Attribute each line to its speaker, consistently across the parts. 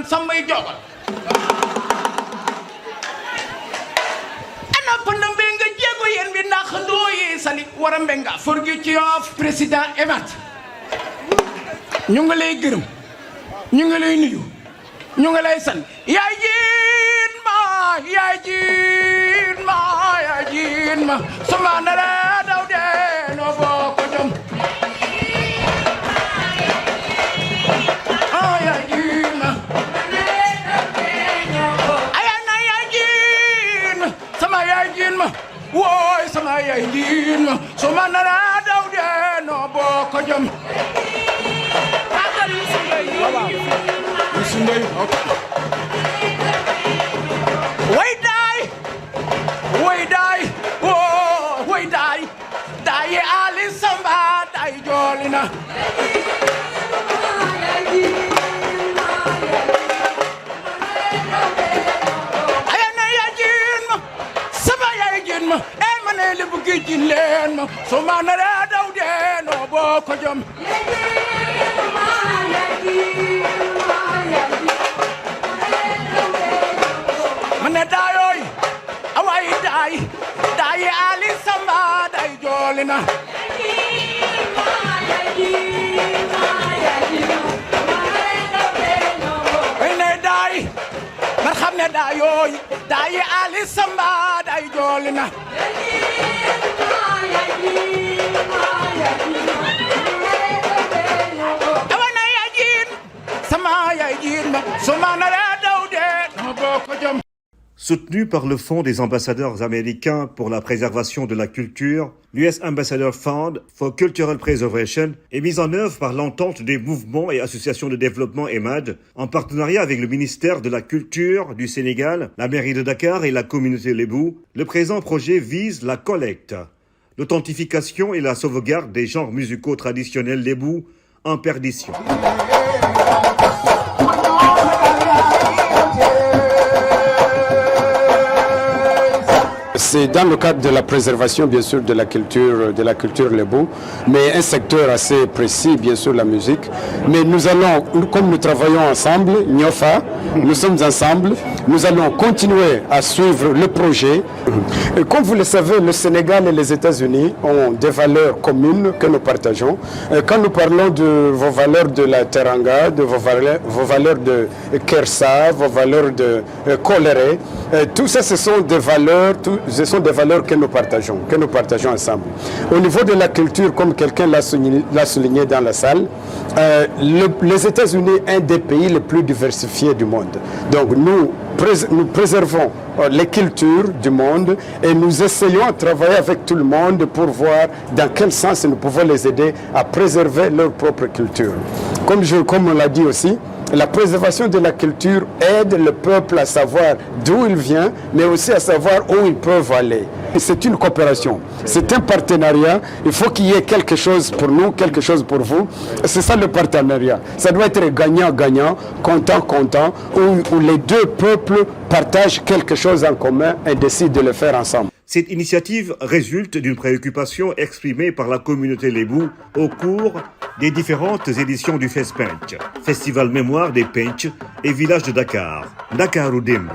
Speaker 1: man samay jogal ana panda mbenga jego yen bi ndax ndoyi sali wara mbenga forgi ci of président Emat ñu ngi lay gërëm ñu ngi lay nuyu ñu ngi lay sant yaay jiin ma sama nara daw de no boko jom yaay jiin ma ayana yaay jiin sama yaay jiin ma woy sama yaay jiin ma sama nara daw de no boko jom way day ali samba day jolina ayana yajin ma sama yajin ma e mane le bugi jin len ma so manara daw de no boko jom mane dayoy away day ali samba day jolina ene day mar xamne dayoy day ali samba day jolina awana yajin sama yajin ma suma na daw de no boko jom.
Speaker 2: Soutenu par le Fonds des ambassadeurs américains pour la préservation de la culture, l'US Ambassador Fund for Cultural Preservation est mise en œuvre par l'entente des mouvements et associations de développement EMAD, en partenariat avec le ministère de la Culture du Sénégal, la mairie de Dakar et la communauté Lébou. Le présent projet vise la collecte, l'authentification et la sauvegarde des genres musicaux traditionnels Lébou en perdition.
Speaker 3: C'est dans le cadre de la préservation, bien sûr, de la culture lébou, mais un secteur assez précis, bien sûr, la musique. Mais nous allons, comme nous travaillons ensemble, Nyofa, nous sommes ensemble, nous allons continuer à suivre le projet. Et comme vous le savez, le Sénégal et les États-Unis ont des valeurs communes que nous partageons. Quand nous parlons de vos valeurs de la Teranga, de vos valeurs de Kersa, vos valeurs de Coléré, tout ça, ce sont des valeurs que nous partageons ensemble. Au niveau de la culture, comme quelqu'un l'a souligné dans la salle, les États-Unis est un des pays les plus diversifiés du monde. Donc nous préservons les cultures du monde et nous essayons de travailler avec tout le monde pour voir dans quel sens nous pouvons les aider à préserver leur propre culture. Comme on l'a dit aussi, la préservation de la culture aide le peuple à savoir d'où il vient, mais aussi à savoir où ils peuvent aller. C'est une coopération, c'est un partenariat. Il faut qu'il y ait quelque chose pour nous, quelque chose pour vous. C'est ça le partenariat. Ça doit être gagnant-gagnant, content-content, où les deux peuples partagent quelque chose en commun et décident de le faire ensemble.
Speaker 2: Cette initiative résulte d'une préoccupation exprimée par la communauté Lébou au cours des différentes éditions du FESPENC, Festival Mémoire des Penc et Village de Dakar, Dakar Oudem.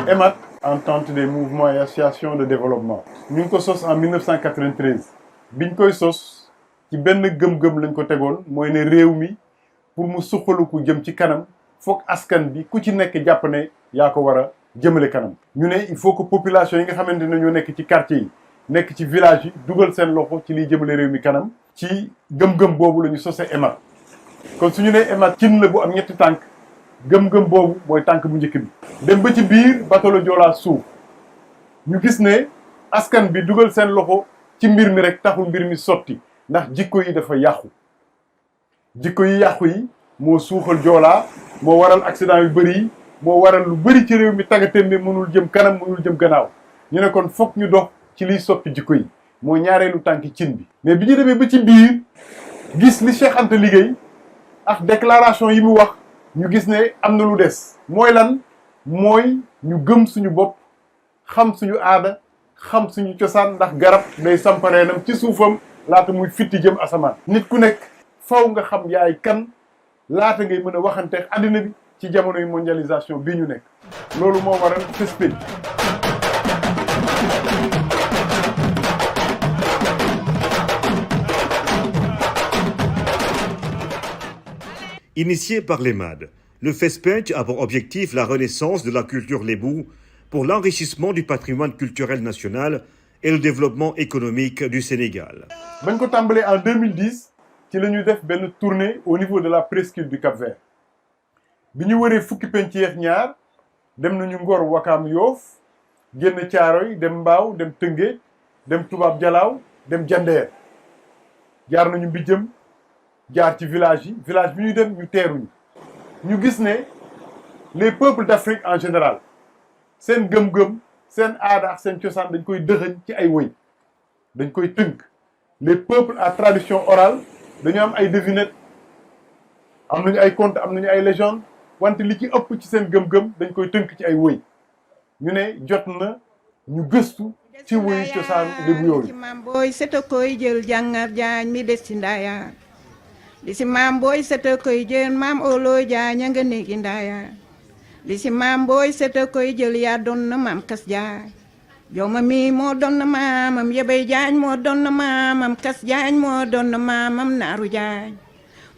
Speaker 4: EMAD, Entente des mouvements et associations de développement. Ñu ngi ko sos en 1993 biñ koy sos ci benn gëm-gëm lañ ko tegoon mooy ne réew mi pour mu suqaliku jëm ci kanam foog askan bi ku ci nekk jàpp ne yaa ko war a jëmale kanam. ñu ne il faut que population yi nga xamante ne ñoo nekk ci quartier yi nekk ci village yi dugal seen loxo ci liy jëmale réew mi kanam. ci gëm-gëm boobu la ñu sosee EMAD kon su ñu nee EMAD cin la bu am ñetti tànk gëm-gëm boobu mooy tànk bu njëkk bi. dem ba ci biir bateau le Joola suuf ñu gis ne askan bi dugal seen loxo ci mbir mi rek taxul mbir mi sotti ndax jikko yi dafa yàqu. jikko yi yàqu yi moo suuxal Joola moo waral accident yu bëri yi moo waral lu bëri ci réew mi tàggatémbe mënul jëm kanam mënul jëm gannaaw ñu ne kon fokk ñu dox ci liy soppi jikko yi moo ñaareelu tànki cin bi. mais bi ñu demee ba ci biir gis li Cheikh Anta liggéey ak déclaration yi mu wax ñu gis ne am na lu des. mooy lan mooy ñu gëm suñu bopp xam suñu aada xam suñu cosaan ndax garab day sampareenam ci suufam laata muy fitti jëm asamaan. nit ku nekk faw nga xam yaay kan laata ngay mën a waxanteex àddina bi ci jamonoy mondialisation bi ñu nekk loolu moo waral FESPEJ.
Speaker 2: Initié par l'EMAD, le FESPEJ a pour objectif la renaissance de la culture lébou pour l'enrichissement du patrimoine culturel national et le développement économique du Sénégal.
Speaker 4: bañ ko tàmbalee en 2010 ci la ñu def benn tournée au niveau de la presqu'île du Cap-Vert bi ñu wëree fukki penc yeex ñaar dem nañu Ngor Wakaam Yoof génn Caaroy dem Mbaaw dem Tëngéej dem Tubaab Jalaaw dem Jandeer jaar nañu Mbijëm jaar ci village bi ñu dem ñu teeruñu ñu gis ne les peuples d'Afrique en général seen gëm-gëm seen aada ak seen cosaan dañ koy dëxëñ ci ay woy dañ koy tënk les peuples à tradition orale dañu am ay devinettes am nañu ay contes am nañu ay légendes wante li ci ëpp ci seen gëm-gëm dañ koy tënk ci ay woy ñu ne jot na ñu gëstu ci woyu cosaan lébu yooyu.
Speaker 5: maam booy seta koy jël jàngar jaañ mi des ci ndaaya li si maam booy seta koy jël maam olooy jaañ a nga néegi ndaaya li si maam booy seta koy jël yaa doon na maam kas jaay yow ma mi moo doon na maamam yebay jaañ moo doon na maamam kas jaañ moo doon na maamam naaru jaañ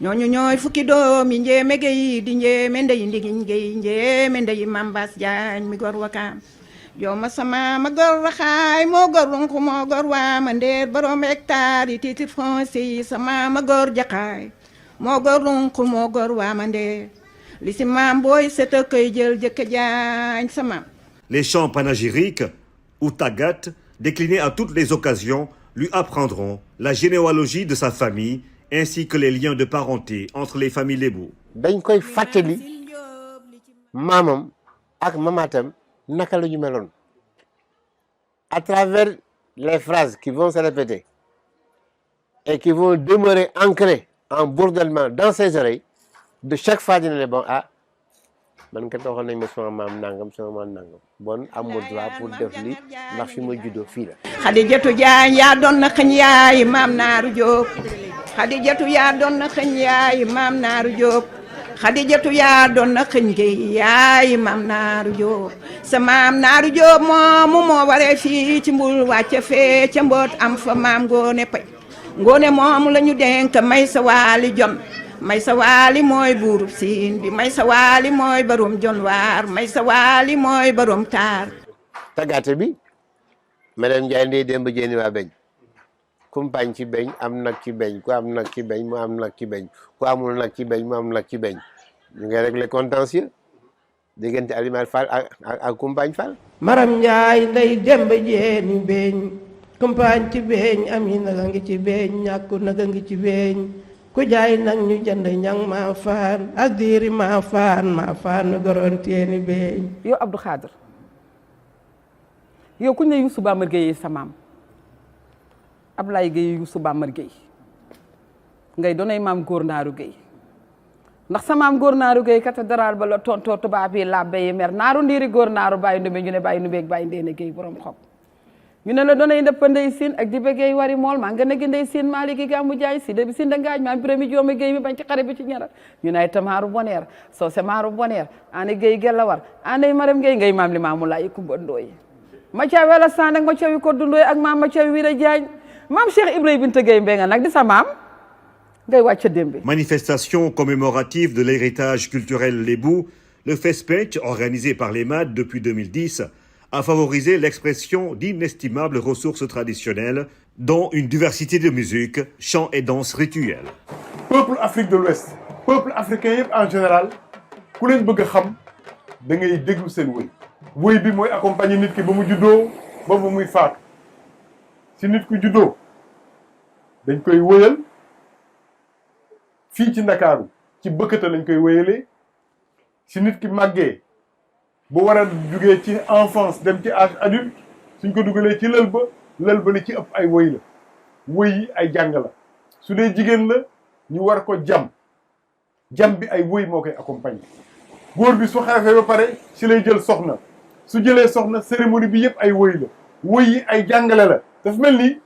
Speaker 5: ñooñu ñooy fukki doom yi njéeme géy di njéeme ndey ndigiñ géy njéeme ndey maam baas jaañ mi gor wakaam yow ma sama ma gor raxaay moo gor runku moo gor waa ma ndeer borom hectare yi titre foncier yi sama ma gor jaxaay moo gor runku moo gor waa ma ndeer li si maam booy seta koy jël jëkk jaañ sama.
Speaker 2: Les chants panégyriques ou tagat, déclinés à toutes les occasions, lui apprendront la généalogie de sa famille ainsi que les liens de parenté entre les familles lébou.
Speaker 6: dañ koy fàttali maamam ak mamaatam naka la ñu meloon à travers les phrases qui vont se répéter et qui vont demeurer ancrées en bourdonnement dans ses oreilles de chaque fois dina ne bon man kat waxoon nañ ma sama maam nangam sama maam nangam bon amul droit pour def li ndax fi ma juddoo fii la.
Speaker 5: Xadijatu Jaañ yaa doon na xëñ yaay maam Naaru Jóob Xadijatu yaa doon na xëñ yaay maam Naaru Jóob Xadijatu yaa doon na xëñ géey yaay maam Naaru Jóob sa maam Naaru Jóob moomu moo waree fii ci mbul wàcce fee ca mboot am fa maam Ngoone Pay Ngoone moomu la ñu dénk may sa waali jon may sa waali mooy buurub siin bi may sa waali mooy barom jon waar may sa waali mooy barom taar
Speaker 6: tàggaate bi madame Ndiaye ndey démb jéeni waa beñ kumpañ ci beñ am nag ci beñ ku am nag ci beñ mu am nag ci beñ ku amul nag ci beñ mu am nag ci beñ ñu ngi régler contentieux diggante Alimat Fall ak kumpañ Fall.
Speaker 7: Maram Ndiaye ndey démb jéeni beñ kumpañ ci beñ ami naga ngi ci beñ ñàkku naga ngi ci beñ ku jaay nag ñu jënd ñang maa faan ak diiri maa faan nu goroon teeni beeñ.
Speaker 8: yow Abdou Khadre yow ku ñu ne Youssou Bamar Gueye sa maam Ablaye Gueye Youssou Bamar Gueye ngay doonay maam góor naaru Gueye ndax sa maam góor naaru Gueye cathédrale ba la tontoo tubaab yi labbe yi mer naaru ndiiri góor naaru bàyyi ndumbe ñu ne bàyyi ndumbe ak bàyyi ndeene Gueye borom xob ñu ne la doonay ndëpp ndey siin ak di bëggee wari mool maa nga ne gi ndey siin maa ligi gàmmu jaay si de bi siin da ngaañ maa birami joome Gueye mi bañ ci xare bi ci ñarat ñu ne ay tamaaru boneer soo se maaru boneer ane Gueye gella war ane maram Gueye ngay maam li maamu laay kumba ndooy ma caawi wala sand ak ma caawi ko dundooy ak maam ma caawi wiira jaañ maam Cheikh Ibrahima Binta Gueye Mbengue nag di sa maam ngay wàcc démb.
Speaker 2: Manifestation commémorative de l'héritage culturel lébou, le FESPEJ, organisé par l'EMAD depuis 2010, a favorisé l'expression d'inestimables ressources traditionnelles, dont une diversité de musique, chants et danses rituelles.
Speaker 4: Peuple Afrique de l'Ouest peuple africain yëpp en général ku leen bëgg a xam da ngay déglu seen woy woy bi mooy accompagner nit ki ba mu juddoo ba muy faatu si nit ku juddoo dañ koy woyal fii ci Ndakaaru ci bëkkata lañ koy woyalee si nit ki màggee bu war a jugee ci enfance dem ci âge adulte suñ ko dugalee ci lël ba li ci ëpp ay woy la woy yi ay jàng la su dee jigéen la ñu war ko jam bi ay woy moo koy accompagner góor bi su xarafee ba pare si lay jël soxna su jëlee soxna cérémonie bi yëpp ay woy la woy yi ay jàngale la dafa mel ni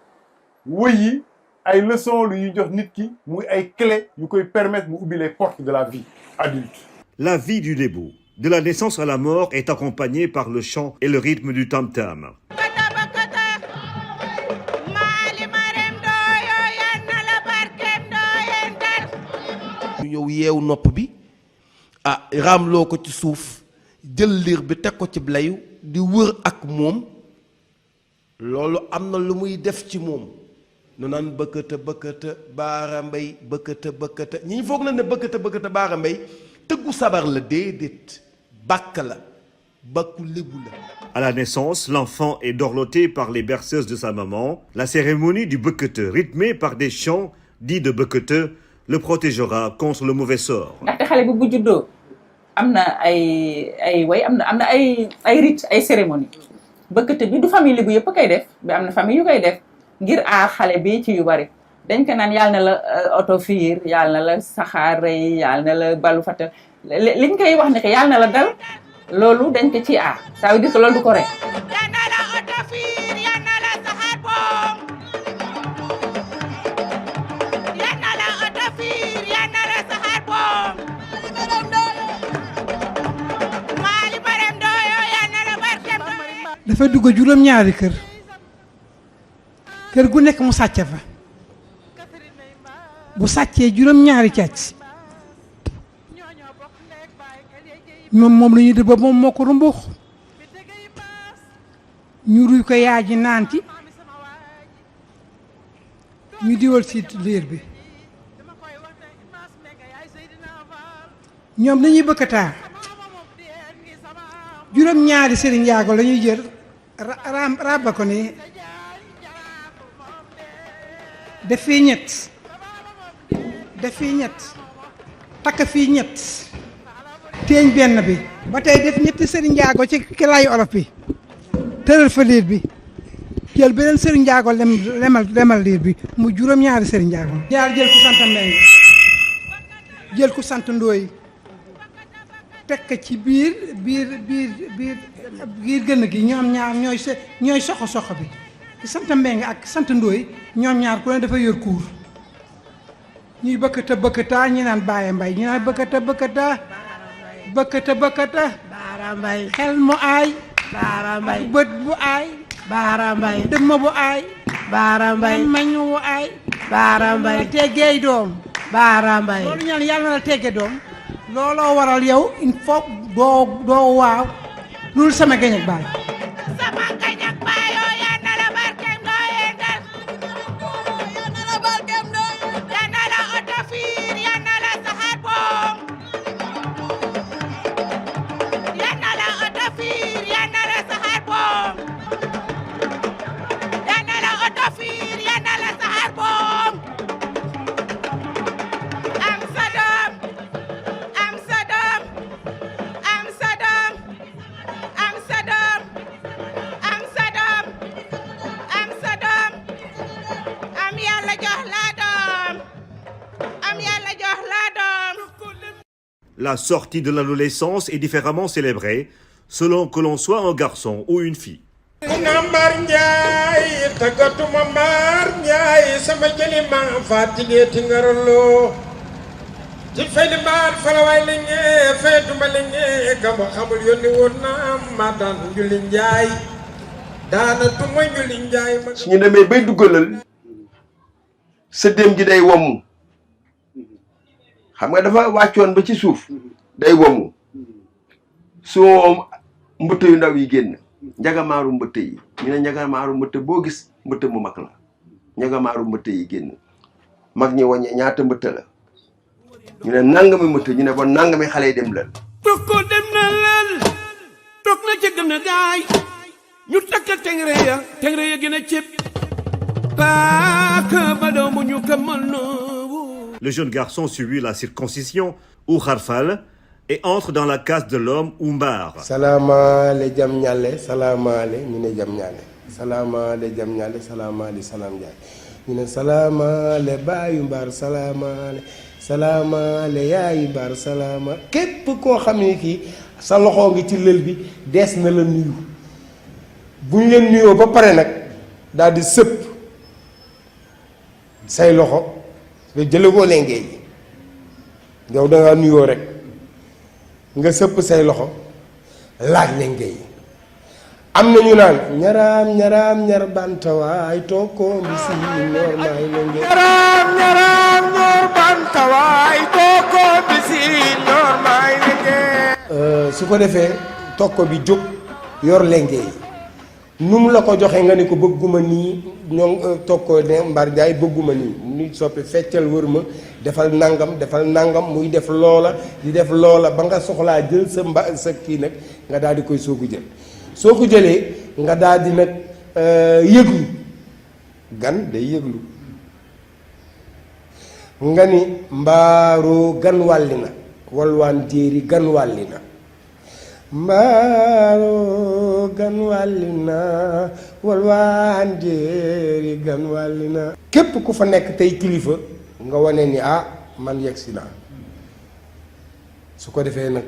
Speaker 4: woy yi ay leçons lu ñuy jox nit ki muy ay clés yu koy permettre mu ubbi les portes de la vie adulte.
Speaker 2: La vie du Lébou, de la naissance à la mort, est accompagnée par le chant et le rythme du tam-tam.
Speaker 9: ñu ñëw yeewu nopp bi raamloo ko ci suuf jël liir bi teg ko ci layu di wër ak moom loolu am na lu muy def ci moom nu naan bëkkata bëkkata baara mbay bëkkata bëkkata ñi foog na ne bëkkata bëkkata baara mbay tëggu sabar la déedéet bàkk la bàkku lébu la.
Speaker 2: À la naissance, l'enfant est dorloté par les berceuses de sa maman. La cérémonie du bëkkata, rythmée par des chants dits de bëkkata, le protégera contre le mauvais sort.
Speaker 10: ndaxte xale bi bu juddoo am na ay way am na ay rite ay cérémonie bëkkate bi du famille li bu yëpp koy def bi am na famille yu koy def ngir aar xale bi ci yu bari dañ ko naan yàlla na la oto fiir yàlla na la saxaar rey yàlla na la balu fatal liñ koy wax ne que yàlla na la dal loolu dañ ko ci aar ça veut dire que loolu du ko rek.
Speaker 11: dafa dugg juróom-ñaari kër gu nekk mu sàcc fa bu sàccee juróom-ñaari càcc moom la ñuy def ba moom moo ko rumbux ñu ruy ko yaay ji naan ci ñu diwal si liir bi ñoom dañuy bëkkataa juróom-ñaari sëriñ njaago la ñuy jël ràbba ko ni def fii ñett takk fii ñett teeñ benn bi ba tey def ñetti sëriñ njaago ci kilaayu olof bi tëral fa liir bi jël beneen sëriñ njaago lemal liir bi mu juróom-ñaari sëriñ njaago ñaar jël ku sant Mbeng jël ku sant Ndooy tekk ci biir gën gi ñoom ñaar ñooy soxo bi ci sant Mbeng ak sant Ndooy ñoom ñaar ku ne dafa yor kuur ñuy bëkkata ñi naan Baye Mbay ñi naan bëkkata Baara Mbay xel mu aay Baara Mbay bët bu aay Baara Mbay dëmm bu aay Baara Mbay mañu bu aay Baara Mbay teggeey doom Baara Mbay loolu ñaan yàlla na la tegge doom looloo waral yow il faut doo waaw loolu sama gañ ak baay
Speaker 2: La sortie de l'adolescence est différemment célébrée selon que l'on soit un garçon ou une fille.
Speaker 9: suñu demee bay duggalal sëddéem gi day womu xam nga dafa wàccoon ba ci suuf day womu su mbëtt yu ndaw yi génn njagamaaru mbëtt yi ñu ne njagamaaru mbëtt boo gis mbëtt mu mag la njagamaaru mbëtt yi génn mag ñi wàññi ñaata mbëtt la ñu ne nangami mbëtt ñu ne bon nangami xale yi dem lan
Speaker 12: toog ko dem na lan toog na ca gën a gaay ñu takka tengre ya gën a cëp paaka ba doomu ñu ko mën
Speaker 2: Le jeune garçon subit la circoncision ou kharfal et entre dans la caste de l'homme ou mbar.
Speaker 6: Salaamaale jam ñaale salaamaale ñu ne jam ñaale salaamaale jam ñaale salaamaale salaam ñaale ñu ne salaamaale baayu mbar salaamaale yaayu mbar salaama képp koo xam ne kii sa loxo ngi ci lël bi dees na la nuyu bu ñu leen nuyoo ba pare nag daal di sëpp say loxo te jële koo lengee yi yow da ngaa nuyoo rek
Speaker 13: nga sëpp say loxo laaj lenge yi am na ñu naan ñaraam ñaraam ñar bantawaay tooko mbisi noor maay lenge ñaraam ñaraam ñor bantawaay tooko mbisi noor maay lenge su ko defee tokko bi jóg yor lenge yi nu mu la ko joxe nga ni ko bëgguma nii ñoom tokko ne mbar jaay bëgguma nii ni soppi feccal wër ma defal nangam muy def loola di def loola ba nga soxlaa jël sa kii nag nga daal di koy soogu jël soo ko jëlee nga daal di nag yëglu gan day yëglu nga ni mbaaroo gan wàlli na walwaan téeri gan wàlli na mbaaroo gan wàlli na walwaan téeri gan wàlli na képp ku fa nekk tey kilifa nga wane ni man yegg si naa su ko defee nag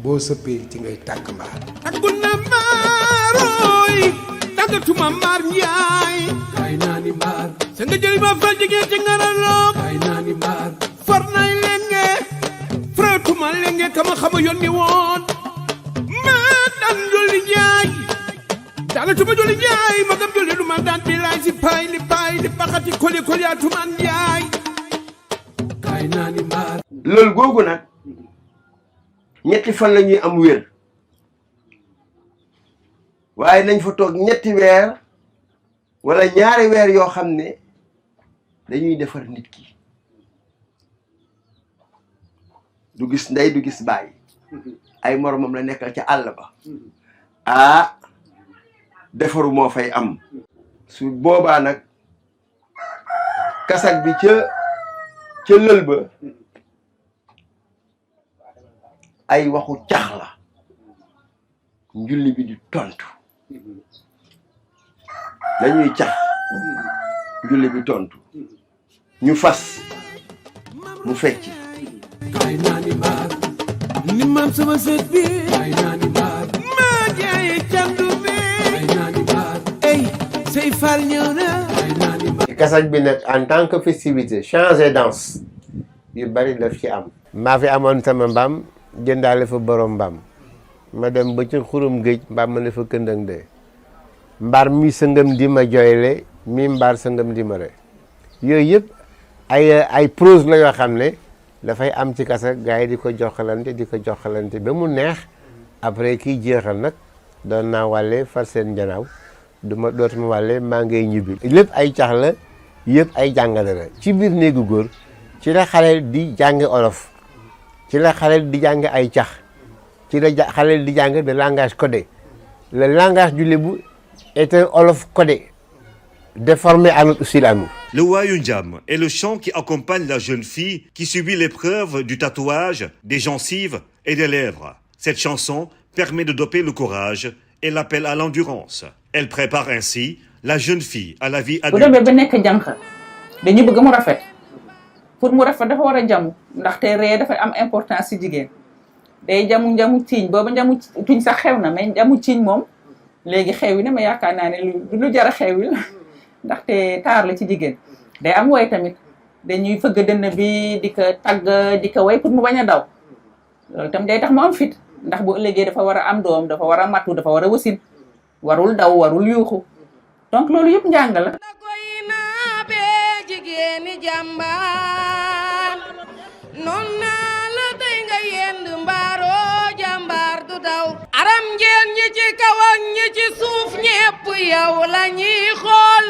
Speaker 13: boo sëppee ci ngay tàgg mbaar
Speaker 12: tàgguna maarooy tàggatuma mbaar njaay kay naa ni mbaar sa nga jëli ma fal jigéen ci ngaraloog kay naa ni mbaar for nay lenge fratuma lenge kama xama yónni woon maa daan jolli njaay tàggatuma jolli njaay ma gam jolli lu ma daan di laay si paay li baxati koli atumaan njaay kay naa ni mbaar
Speaker 6: loolu googu nag ñetti fan la ñuy am wér waaye nañ fa toog ñetti weer wala ñaari weer yoo xam ne dañuy defar nit ki du gis ndey du gis baay ay moromam la nekkal ca àll ba defaru moo fay am su boobaa nag kasak bi ca lël ba ay waxu cax la njulli bi di tontu dañuy cax njulli bi tontu ñu fas mu fecc
Speaker 12: kay naa ni mbaar ni maam sama sët bi kay naa ni mbaar maa jaay candu bi kay naa ni mbaar ey say far ñëw na kay naa ni mbaar
Speaker 6: kasak bi nag en tant que festivité chant et danse yu bari daf ci am maa fi amoon sama mbaam jëndaale fa borom mbaam ma dem ba ci xurum géej mbaam ma ne fa këndëng de mbaar mi sëngam di ma jooyle mi mbaar sëngam di ma re yooyu yëpp ay prose la yoo xam ne dafay am ci kasa gars yi di ko joxalante ba mu neex après kiy jeexal nag doon naa wàlle far seen njanaaw dootuma wàlle maa ngay ñibbi lépp ay cax la yëpp ay jàngale la ci biir néegu góor ci la xale di jàng olof ci la xale di jàng ay cax ci la xale di jàng de langage codé le langage du lébu est un olof codé déformé à notre style à nous.
Speaker 2: Le Wayunjam est le chant qui accompagne la jeune fille qui subit l'épreuve du tatouage, des gencives et des lèvres. Cette chanson permet de doper le courage et l'appel à l'endurance. Elle prépare ainsi la jeune fille à la vie adulte.
Speaker 10: bu demee ba nekk jànq dañu bëgg mu rafet pour mu rafet dafa war a jamu ndaxte ree dafa am importance ci jigéen day njamu tiiñ booba njamu tuñ sax xew na mais njamu tiiñ moom léegi xew yi ne ma yaakaar naa ne lu jar a xewil ndaxte taar la ci jigéen day am woy tamit dañuy fëgg dënn bi di ko tagg di ko woy pour mu bañ a daw loolu tam day tax mu am fit ndax bu ëllëgee dafa war a am doom dafa war a matu dafa war a wasin warul daw warul yuuxu donc loolu yëpp njàng la.
Speaker 14: jigéeni jàmbaar noon naa la tey nga yend mbaaroo jàmbaar du daw aram ngeen ñi ci kaw ak ñi ci suuf ñépp yow la ñuy xool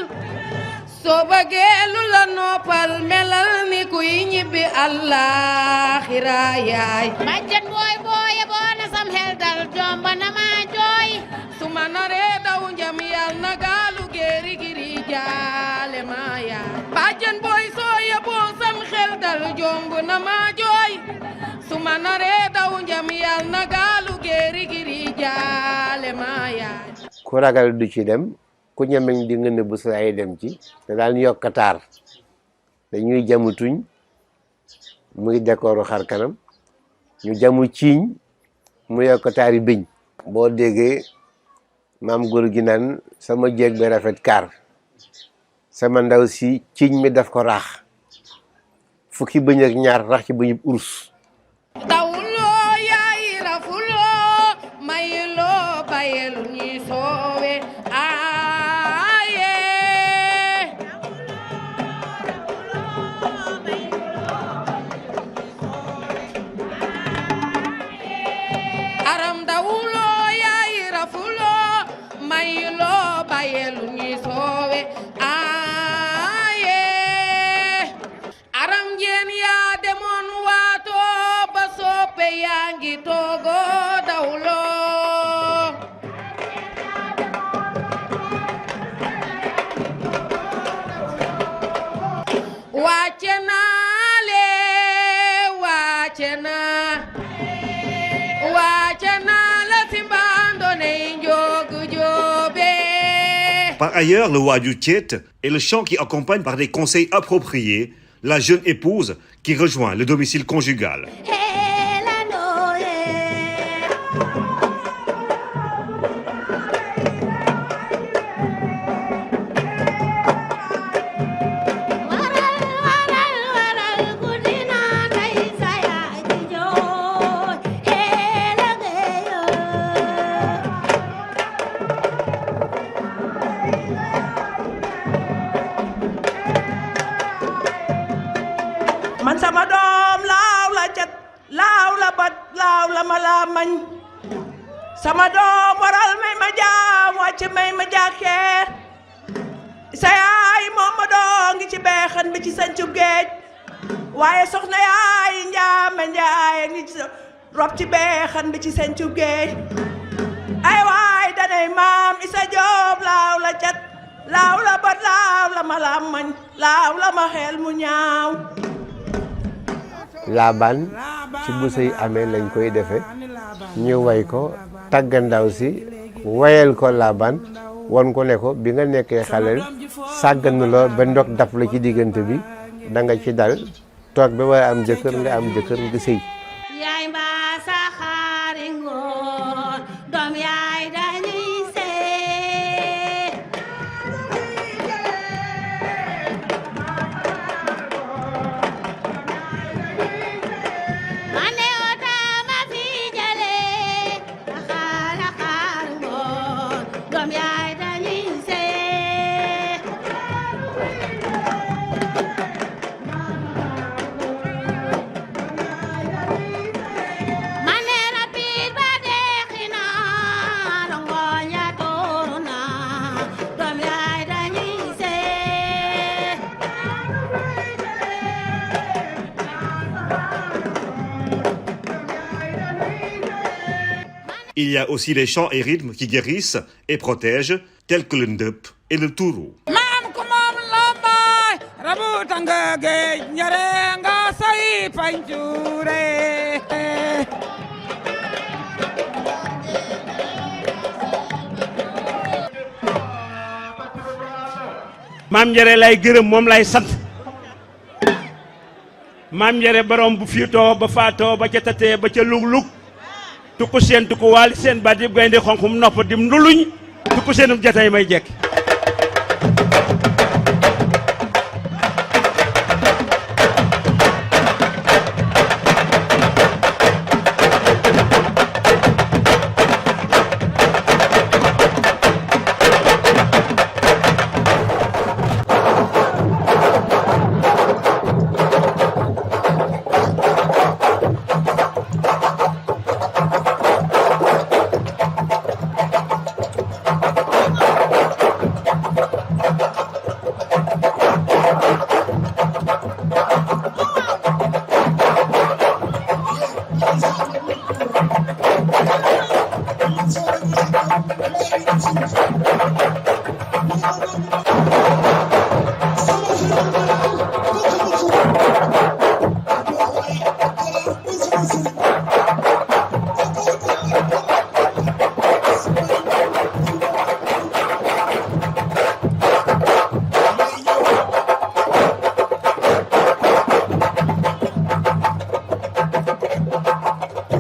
Speaker 14: soo bëggee lu la noppal melal ni kuy ñibbi àllaaxira yaay
Speaker 15: bàjjen booy booye boo na sam xel dal jomba na ma jooy
Speaker 14: su ma naree daw njam yal na gaalu géeri giri jaale ma yaay bàjjen booy soo yeboo sam xel dal jomb na ma jooy su ma naree daw njam yal na gaalu géeri giri jaale ma yaay
Speaker 6: ku ragal du ci dem ku ñemeñ di nga nëbb sa ay dem ci te daal yokkataar dañuy jamu tuñ muy décoru xar kanam ñu jamu ciiñ mu yokkataari bëñ boo déggee maam góor gi naan sama jéeg bi rafet kaar sama ndaw si ciiñ mi daf ko raax fukki bëñ ak ñaar rax ci bëñub urus
Speaker 14: dawloo yaay yaa ngi toogo dawloo wàcce naa la si mbandone njogu joobe.
Speaker 2: Par ailleurs, le Waju Tiet est le chant qui accompagne par des conseils appropriés la jeune épouse qui rejoint le domicile conjugal.
Speaker 7: man sama doom laaw la cat laaw la bat laaw la ma laa mañ sama doom waral may ma jaam wàcc may ma jàkkeer sa yaay moom ma doo ngi ci beexan bi ci sancub géej waaye soxna yaay njaame njaay ngi ci rob ci beexan bi ci sancub géej ay waay danay maam isa joob laaw la cat laaw la bat laaw la ma laa mañ laaw la ma xel mu ñaaw.
Speaker 6: laabaan ci bu sëy amee lañ koy defee ñu way ko tàgga ndaw si wayal ko laabaan won ko ne ko bi nga nekkee xaleel sàggan loo ba ndog daf la ci diggante bi da nga ci dal toog ba war a am jëkkër nga am jëkkër nga sëy.
Speaker 15: yaay mbaa sa xaari ngoor doom yaay dañuy sey mane ota ma fi jale xaara xaar ngoor doom yaay dañuy sey mane rapid ba deexina rongoñ ya tuuru na doom yaay dañuy sey
Speaker 2: Il y a aussi les chants et rythmes qui guérissent et protègent, tels que le ndeup et le tourou.
Speaker 11: maam ko moom lambaay rabu tanga géej ñare nga say pancure
Speaker 16: maam njare lay gërëm moom lay sant maam njare borom bu fiitoo ba faatoo ba ca tatee ba ca lug-lug tukku seen tukku waali seen baat yëpp gaynde xonqum nopp dim nduluñ tukku seenum jatay may jekk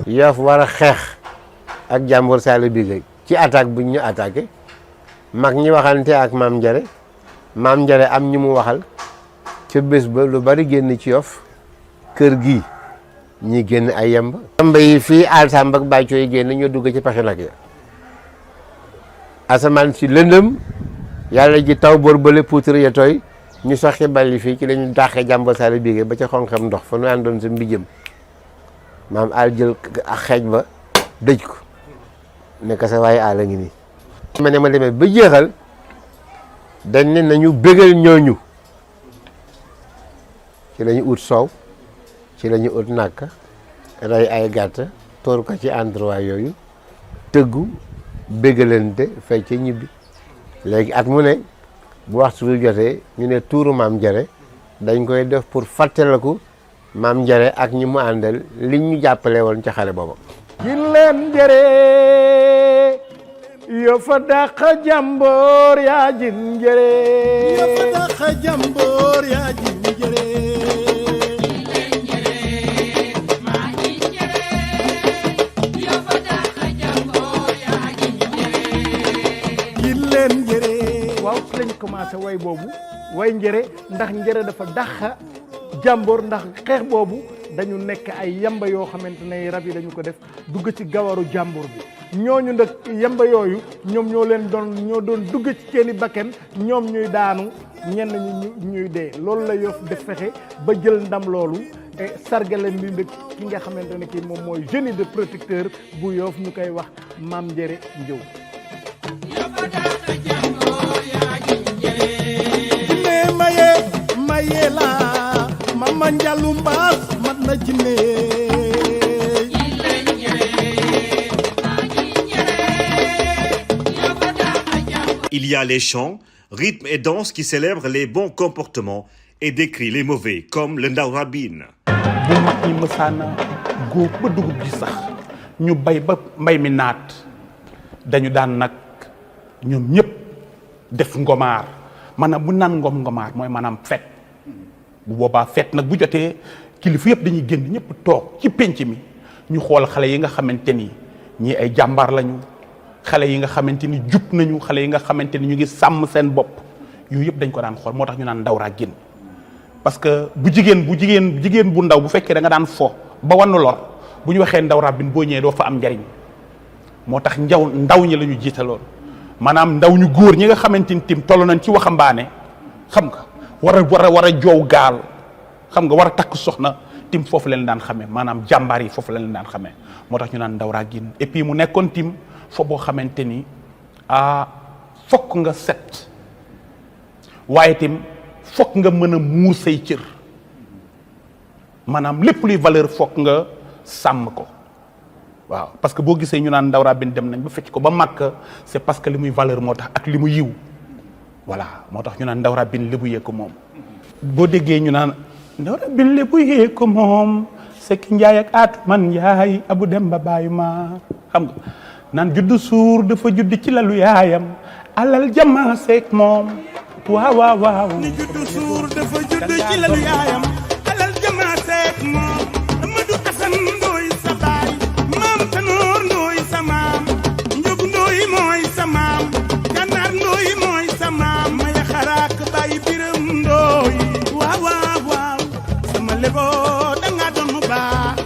Speaker 6: Yoff war a xeex ak jàmbur Saliou Bigué ci attaque bu ñu attaqué mag ñi waxante ak maam Njare am ñu mu waxal ca bés ba lu bari génn ci Yoff kër gi ñi génn ay yemb yemba yi fii alsamba ak bàcco yi génn ñu dugg ci paxi nag ya asamaan si lëndëm yàlla ji taw boor bële poutre ya tooy ñu soxi bali fii ci lañu dàqee jàmbur Saliou Bigué ba ca xonqam ndox fa nu àndoon sa mbijëm maam aal jël ak xeej ba dëj ko nekk sa waaye aal a ngi nii ma ne ma demee ba jeexal dañ ne nañu bégal ñooñu ci la ñu ut soow ci la ñu ut nàkk rey ay gàtt toor ko ci endroit yooyu tëggu béggalante fecc ñibbi léegi at mu ne bu waxtu bi jotee ñu ne tuuru maam Jare dañ koy def pour fàttaliku maam Jare ak ñi mu àndal liñ ñu jàppale woon ca xale booba.
Speaker 17: gin leen jëre yo fa dàq jàmboor yaa jin jëre yo fa dàq jàmboor yaa jin jëre gin leen jëre waaw fi lañ commencé way boobu way njëre ndax njëre dafa dàq jàmboor ndax xeex boobu dañu nekk ay yamba yoo xamante ne rab yi dañu ko def dugg ci gawaru jàmbur bi ñooñu nag yamba yooyu ñoom ñoo doon dugg ci seeni bakken ñoom ñuy daanu ñenn ñi ñuy dee loolu la Yoff def fexe ba jël ndam loolu et sargale bi nag ki nga xamante ne kii moom mooy génie de protecteur bu Yoff ñu koy wax Mame Ndiéré Ndiaw. maye la mama njalu mbaas mat na jinne
Speaker 2: Il y a les chants, rythmes et danses qui célèbrent les bons comportements et décrient les mauvais, comme le ndaw rabine.
Speaker 17: bu mag ñi mësaana góob ba dugub ji sax ñu bay ba mbay mi naat dañu daan nag ñoom ñëpp def ngomaar maanaam bu naan ngomaar mooy maanaam fet bu boobaa fet nag bu jotee kilifa yëpp dañuy génn ñëpp toog ci pénc mi ñu xool xale yi nga xamante ni ñii ay jàmbaar lañu xale yi nga xamante ni jub nañu xale yi nga xamante ni ñu ngi sàmm seen bopp yooyu yëpp dañ ko daan xool moo tax ñu naan ndaw raa génn parce que bu jigéen bu ndaw bu fekkee da nga daan fo ba wannu lor bu ñu waxee ndaw rabbin boo ñëwee doo fa am njariñ moo tax ndaw ñi la ñu jiitaloon maanaam ndaw ñu góor ñi nga xamante ni tim toll nañ ci waxambaane xam nga war a joow gaal xam nga war a takk soxna tim foofu leen daan xamee maanaam jàmbaar yi foofu leen daan xamee moo tax ñu naan ndaw raa génn et puis mu nekkoon tim fo boo xamante ni fokk nga set waaye tim fokk nga mën a muur say cër maanaam lépp luy valeur fokk nga sàmm ko waaw parce que boo gisee ñu naan ndaw rabbin dem nañ ba fecc ko ba màkk c'est parce que li muy valeur moo tax ak li mu yiw voilà moo tax ñu naan ndaw rabbin lébu yee ko moom boo déggee ñu naan ndaw rabbin lébu yee ko moom Sekk Njaay ak Aatu Man Njaay Abu Demba baayu ma xam nga naan juddu suur dafa judd ci lalu yaayam alal jama seek moom waaw ni juddu suur dafa judd ci lalu yaayam alal jama seek moom Amadou Asan Ndooy sa baay maam Tanoor Ndooy sa maam Njog Ndooy mooy sa maam Gànnaar Ndooy mooy sa maam Maya Xaraak Baay Biram Ndooy waaw sama lebo danga doon mu baax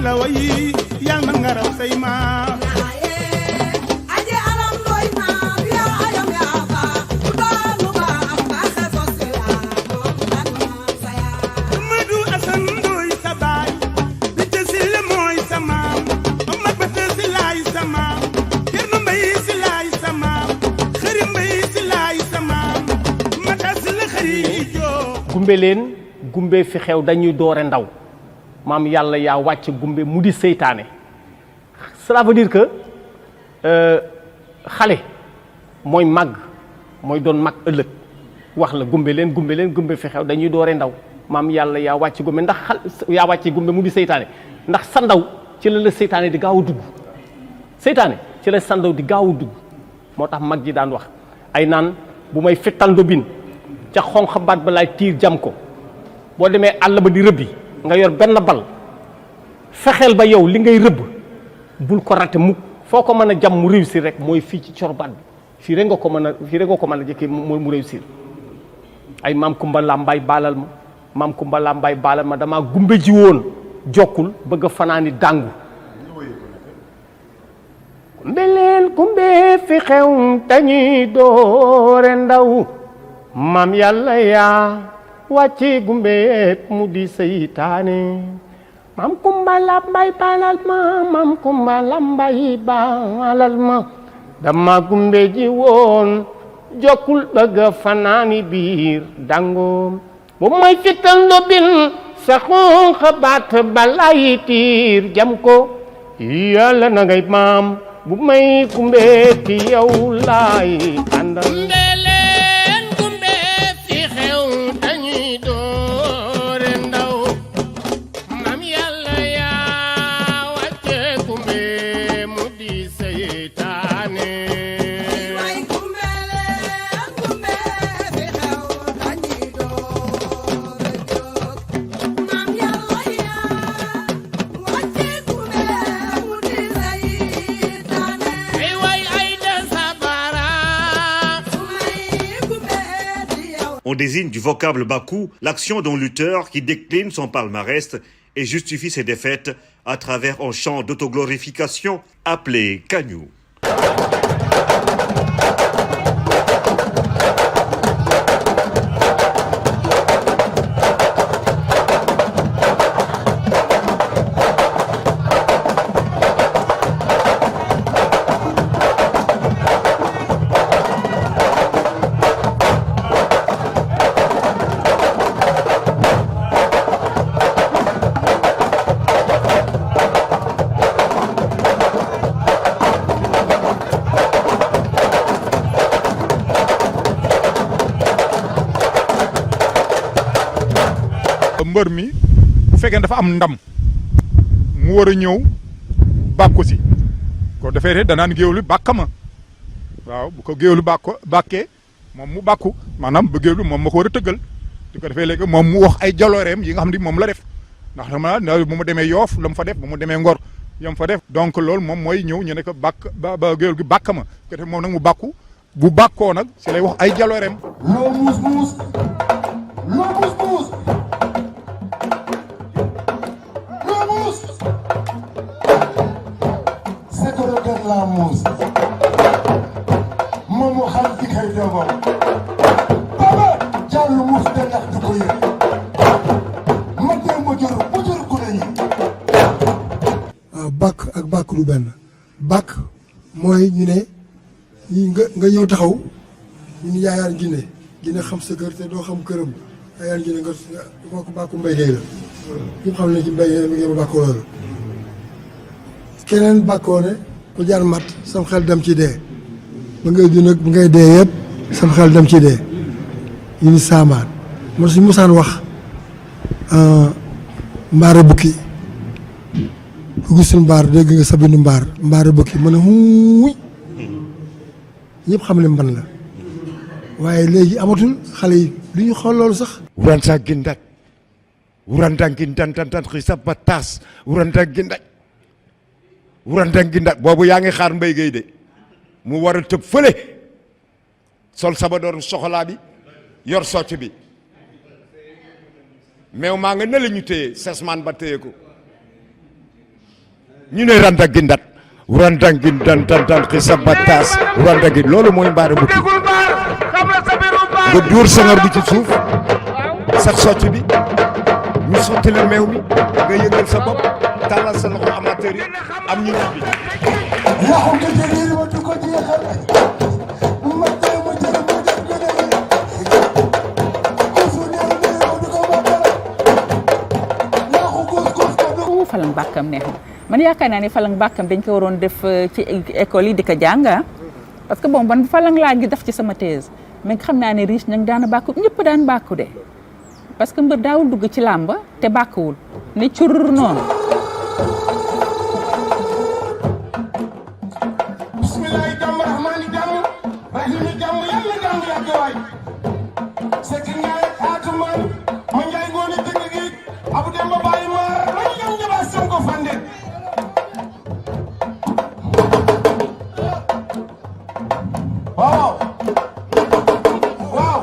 Speaker 17: la wayi yal na nga raw say maam aje aram doy maam ya ayam ya ba doonu ba ba sa sosela Amadou Asan Ndoy sa baay bi te sil mooy sa maam Amad Bata si laay sa maam Cerno Mbay si laay sa maam Xëri Mbay si laay sa maam Mata si la xëri joo gumbe leen gumbe fi xew dañuy doore ndaw maam yàlla yaa wàcc gumbe mu di seytaane cela veut dire que xale mooy màgg mooy doon mag ëllëg wax la gumbe leen gumbe fi xew dañuy doore ndaw maam yàlla yaa wàcc gumbe ndax yaa wàcc gumbe mu di seytaane ndax sa ndaw ci la seytaane di gaaw a dugg seytaane ci la sa ndaw di gaaw a dugg moo tax mag ji daan wax ay naan bu may fettal ndobin ca xonq baat ba laay tiir jam ko boo demee àll ba di rëbbi nga yor benn bal fexeel ba yow li ngay rëbb bul ko raté mukk foo ko mën a jam mu réussir rek mooy fii ci corbaat bi fii rek nga ko mën a jëkkee mu réussir ay maam Kumba Lambaay baalal ma maam Kumba Lambaay baalal ma damaa gumbe ji woon jokkul bëgg a fanaani dàngu mbeleen gumbe fi xew dañuy doore ndaw maam yàlla yaa wàcce gumbe mu di seytaane
Speaker 18: Mam Kumba Lambay balal ma Mam Kumba Lambay balal ma dama gumbe ji woon jokkul bëgg fanaani biir dangoom bu may fital ndobin saxoon xabaat balay tiir jam ko yàlla na ngay maam bu may gumbe ti yow laay àndal
Speaker 2: On désigne du vocable Bakou l'action d'un lutteur qui décline son palmarès et justifie ses défaites à travers un chant d'autoglorification appelé Kagnou.
Speaker 17: mbër mi bu fekkee dafa am ndam mu war a ñëw bàkku si ko defee danaan géewlu bàkk ma waaw bu ko géewlu bàkkee moom mu bàkku maanaam ba géewlu moom ma ko war a tëggal di ko defee léegi moom mu wax ay jalooreem yi nga xam ne moom la def ndax dama bu mu demee Yoof la mu fa def bu mu demee Ngor yam fa def donc loolu moom mooy ñëw ñu ne ko bàkk ba géewlu gi bàkk ma ko defee moom nag mu bàkku bu bàkkoo nag si lay wax ay jalooreem
Speaker 19: loo muus muus loo muus muus la muus moom mu xam ci kay doomam baba jàllu muus de ndax du ko yëg ma dee ma jur ku ne ñi
Speaker 13: waaw bàkk ak bàkk du benn bàkk mooy ñu ne nga ñëw taxaw ñu yaayaan Guinée xam sa kër te doo xam këram yaayaan Guinée nga kooku bàkku Mbaye Gueye la ñëpp xam ne ci Mbaye Gueye mi ngi bàkkoo loolu keneen bàkkoo ne ku jaar mat sam xel dem ci dee ba ngay dund ak ba ngay dee yëpp sam xel dem ci dee ñu ni saamaan moo suñu mosaan wax mbaare bukki ku gis suñu mbaar dégg nga sabinu mbaare bukki mën a huuy ñëpp xam ne mban la waaye léegi amatul xale yi du ñu xool loolu sax
Speaker 20: wuranta gindat wuranta gindan tantan xisa ba taas wuranta gindat wuranta gindat boobu yaa ngi xaar Mbaye Gueye de mu war a tëb fële sol sabadoor soxlaa bi yor socc bi meew maa nga ne la ñu téye sesmaan ba téye ko ñu ne ranta gindat wuranta gindan tantan xisa ba taas wuranta gi loolu mooy mbaare bukki nga dóor sangar bi ci suuf sax socc bi ñu sotti la meew mi nga yëngal sa bopp tàllal sa loxo amateur yi am ñu ñibbi
Speaker 19: yaxu nga jëlee ma du ko jeexal ma tey ma jël ma jël
Speaker 10: gën falang bàkkam neex na man yaakaar naa ne falang bàkkam dañ ko waroon def ci école yi di ko jàng parce que bon ban falang laa ngi def ci sama thèse mais xam naa ne riche nag daana bàkku ñëpp daan bàkku de parce que mbër daawul dugg ci làmb te bàkkuwul ne curur noonu
Speaker 19: bismillahi jàmm rahmaani jàmm rahimi jàmm yàlla jàmm yàgg waay sekk ngaay atuman ma njaay ngoone dëgg gi abu dem ba bàyyi ma lañu ñam njabaa sam ko fande waaw waaw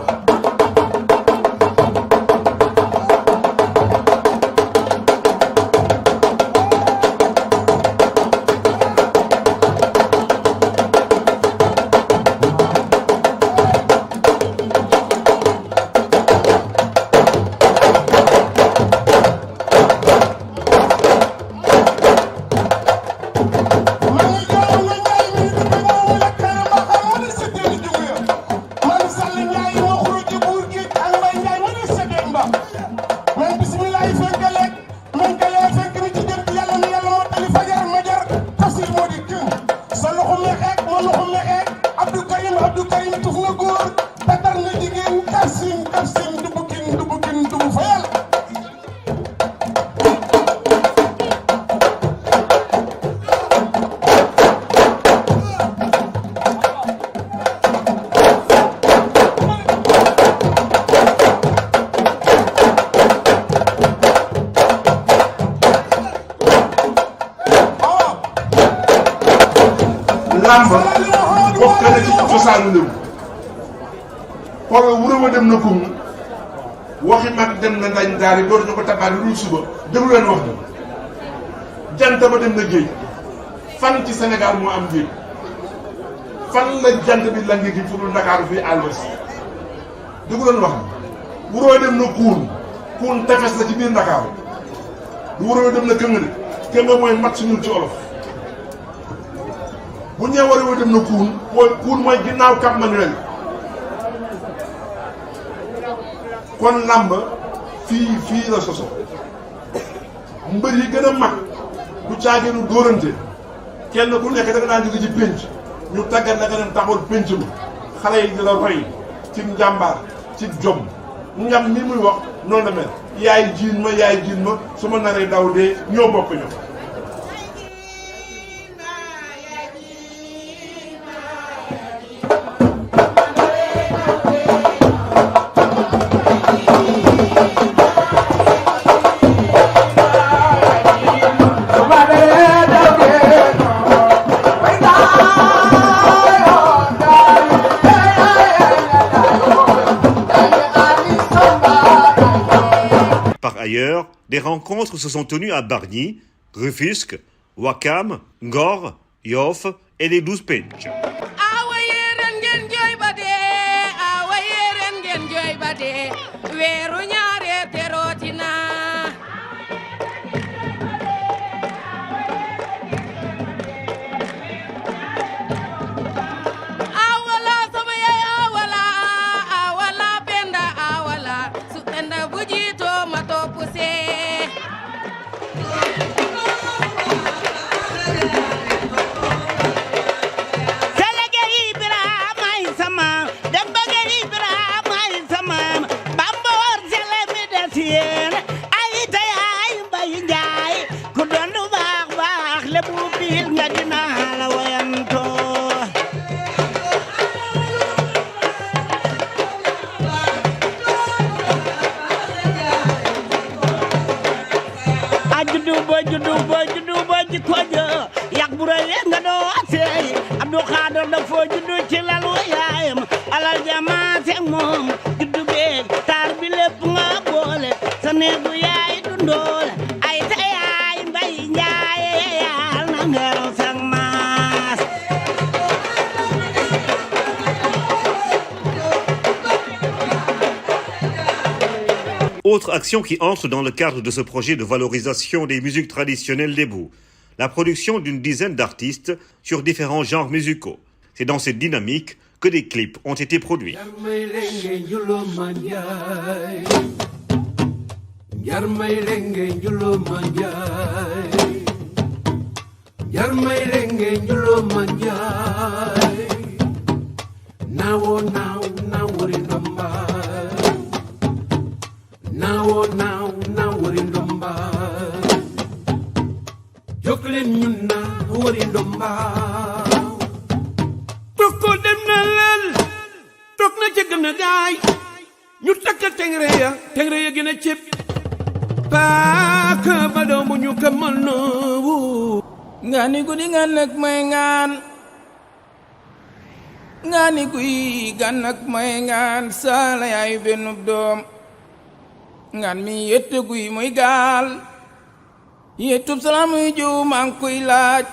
Speaker 21: làmb bokk na ci cosaanu Lebu xoolal wuré wa dem na kum waxi mag dem na ngañ daal door ñu ko tabaat lu suba déglu leen wax ni jant ba dem na géej fan ci Sénégal moo am géej fan la jant bi la ngi fu dul Ndakaaru fii à l'ouest déglu leen wax ni wuré wa dem na kuun tefes la ci biir Ndakaaru du wuré wa dem na këng de këng mooy mat suñu ci olof bu ñëwee wuré wa dem na kuun mooy ginnaaw Cap Manuel kon làmb fii la soso mbër yi gën a mag du caageenu dóorante kenn ku nekk da nga daan jóge ci pénc ñu tàggat da nga dem taxawal pénc ma xale yi di la roy ci njàmbaar ci jom ñam mi muy wax noonu la mel yaay jiin ma su ma naree daw dee ñoo bokk ñoom.
Speaker 2: Par ailleurs, des rencontres se sont tenues à Bargny, Rufisque, Ouakam, Ngor, Yoff et les 12 Penc.
Speaker 14: awa yéeren ngeen jooy ba dee awa yéeren ngeen jooy ba dee weeru ñaare terootina awala sama yaay awala penda awala su penda bu jiitoo ma topp see
Speaker 22: juddu bo ji kojo yak bu rëy nga doo seey Abdou Khader da foo juddu ci lalu yaayam alal jamaase moom juddu beeg taar bi lépp nga boole sa neegu yaay dundoole ay ta yaay mbay njaaye yaal na ngeraw sang maas
Speaker 2: Autre action qui entre dans le cadre de ce projet de valorisation des musiques traditionnelles lébu, la production d'une dizaine d'artistes sur différents genres musicaux. C'est dans cette dynamique que des clips ont été produits.
Speaker 12: Now, we're in Domba. Joklin, you now, we're in Domba. Toko dem na lel, tok na ci gëna gaay. Ñu takka tengreya gëna cip. Paaka ba doomu ñu ko mëno.
Speaker 1: Ngani gudi ngan nak may ngan. Ngani guy gan ak may ngan sala yaay benub doom. Ngan mi yette guy muy gaal yettub salaam muy jiw maa ngi koy laaj.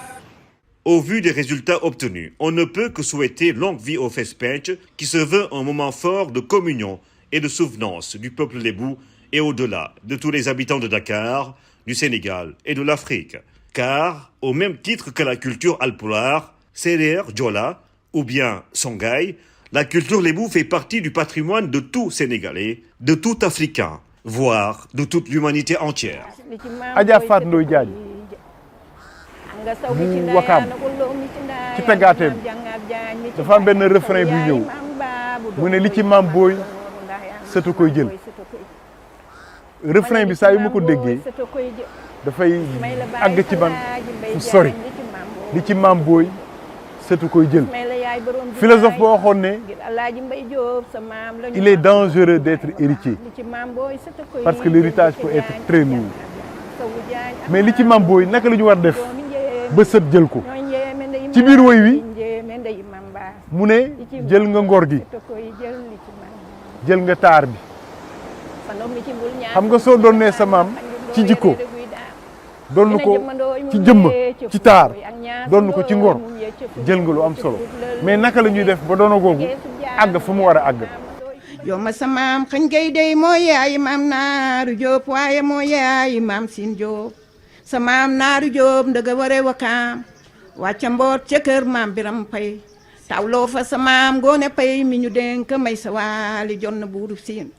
Speaker 2: Au vu des résultats obtenus, on ne peut que souhaiter longue vie au Fespech, qui se veut un moment fort de communion et de souvenance du peuple lébou et au-delà de tous les habitants de Dakar, du Sénégal et de l'Afrique. Car, au même titre que la culture alpulaar, Serer, Djola ou bien Songhay, la culture lébou fait partie du patrimoine de tout Sénégalais, de tout Africain, voire de toute l'humanité entière.
Speaker 4: Adja Fatou Ndoye Diagne mu Wakaam ci tàggaateem dafa am benn refrain bu ñëw mu ne li ci maam booy sëtu koy jël refrain bi saa yu ma ko déggee dafay àgg ci man fu sori li ci maam booy sëtu koy jël philosophe boo waxoon ne il est dangereux d'être héritier parce que l'héritage peut être très lourd mais li ci maam booy naka la ñu war def ba sët jël ko ci biir woy wi mu ne jël nga ngor gi jël nga taar bi xam nga soo doonee sa maam ci jikko doon ko ci jëmm ci taar doon ko ci ngor jël nga lu am solo mais naka la ñuy def ba doona googu àgg fa mu war a àgg.
Speaker 3: yow ma sa maam xañ gay dey moo yaay maam Naaru Jóob waaye moo yaay maam Siin Jóob sa maam Naaru Jóob ndaga ware wakaam wàcca mboot ca kër maam Biram Pay tawloo fa sa maam Ngoone Pay mi ñu dénk may sa waali jonn buuru Siin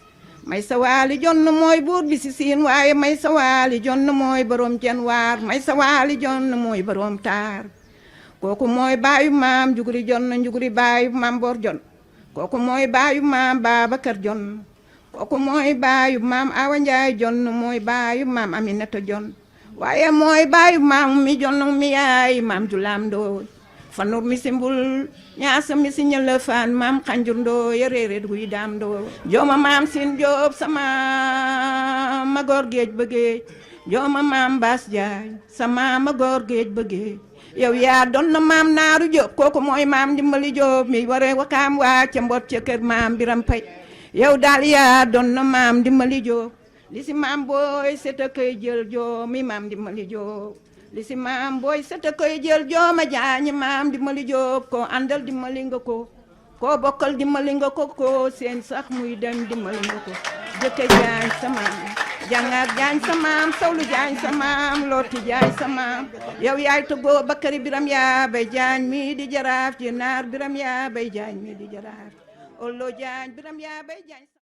Speaker 3: may sa waali jonn mooy buur bi si Siin waaye may sa waali jonn mooy borom Janwaar may sa waali jonn mooy borom Taar kooku mooy baayu maam Juguri jonn Juguri baayu maam Boor jonn kooku mooy baayu maam Babacar jonn kooku mooy baayu maam Awa Njaay jonn mooy baayu maam Aminata jonn waaye mooy baayu maam mi jonn mi yaay maam Julaam Ndooy fanur mi si mbul ñaasa mi si ñëla faan maam Xanjur Ndooy réeréet guy daam Ndooy jooma maam Siin Jóob sama magoor géej ba géej jooma maam Baas Jaay sama magoor géej ba géej yow yaa doon na maam Naaru Jóob kooku mooy maam Dimbali Jóob mi waree wakaam waa ca mbot ca kër maam Biram Pay yow daal yaa doon na maam Dimbali Jóob li si maam booy seta koy jël joo mi maam Dimbali Jóob li si maam booy seta koy jël joo ma jaañi maam Dimbali Jóob koo àndal dimbali nga ko koo bokkal dimbali nga ko seen sax muy dem dimbali nga ko jëkke jaañ sa maam jàngaar jaañ sa maam sawlu jaañ sa maam looti jaañ sa maam yow yaay tëggoo Bakari Biram yaa bay jaañ mi di jaraaf ji naar Biram yaa bay jaañ mi di jaraaf ollo jaañ Biram yaa bay jaañ